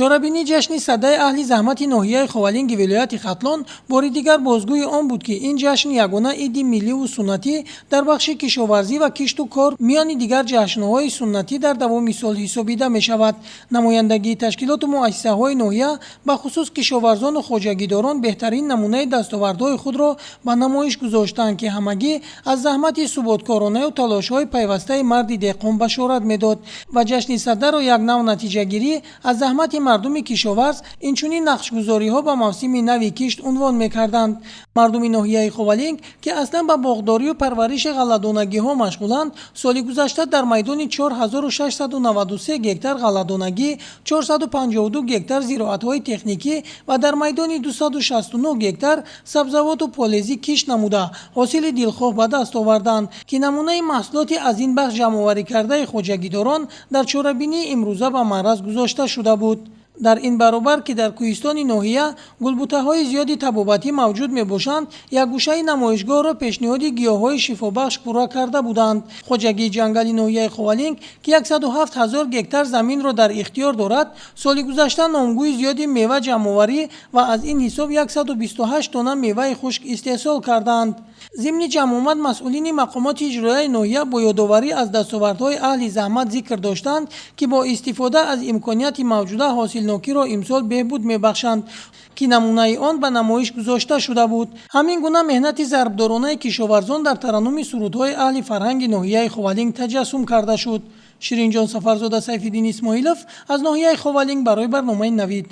Чорабинии ҷашни Садаи аҳли заҳмати ноҳияи Ховалинги вилояти Хатлон бори дигар бозгӯи он буд, ки ин ҷашн ягона иди милливу суннатӣ дар бахши кишоварзӣ ва кишту кор миёни дигар ҷашнҳои суннатӣ дар давоми сол ҳисобида мешавад. Намояндагии ташкилоту муассисаҳои ноҳия, бахусус кишоварзону хоҷагидорон, беҳтарин намунаи дастовардҳои худро ба намоиш гузоштанд, ки ҳамагӣ аз заҳмати суботкоронаю талошҳои пайвастаи марди деҳқон башорат медод ва ҷашни Садаро як нав натиҷагирӣ аз заҳмати мардуми кишоварз, инчунин нақшгузориҳо ба мавсими нави кишт унвон мекарданд. Мардуми ноҳияи Ховалинг, ки аслан ба боғдорию парвариши ғалладонагиҳо машғуланд, соли гузашта дар майдони 4693 гектар ғалладонагӣ, 452 гектар зироатҳои техникӣ ва дар майдони 269 гектар сабзавоту полезӣ кишт намуда, ҳосили дилхоҳ ба даст оварданд, ки намунаи маҳсулоти аз ин бахш ҷамъоварӣ кардаи хоҷагидорон дар чорабинии имрӯза ба маъраз гузошта шуда буд. Дар ин баробар, ки дар кӯҳистони ноҳия гулбутаҳои зиёди табобатӣ мавҷуд мебошанд, як гӯшаи намоишгоҳро пешниҳоди гиёҳҳои шифобахш пурра карда буданд. Хоҷагии ҷангали ноҳияи Ховалинг, ки 107 ҳазор гектар заминро дар ихтиёр дорад, соли гузашта номгӯи зиёди мева ҷамъоварӣ ва аз ин ҳисоб 128 тонна меваи хушк истеҳсол карданд. Зимни ҷамъомад масъулини мақомоти иҷроияи ноҳия бо ёдоварӣ аз дастовардҳои аҳли заҳмат зикр доштанд, ки бо истифода аз имконияти мавҷуда ҳосилнокиро имсол беҳбуд мебахшанд, ки намунаи он ба намоиш гузошта шуда буд. Ҳамин гуна меҳнати зарбдоронаи кишоварзон дар тараннуми сурудҳои аҳли фарҳанги ноҳияи Ховалинг таҷассум карда шуд. Ширинҷон Сафарзода, Сайфиддин Исмоилов аз ноҳияи Ховалинг барои барномаи «Навид».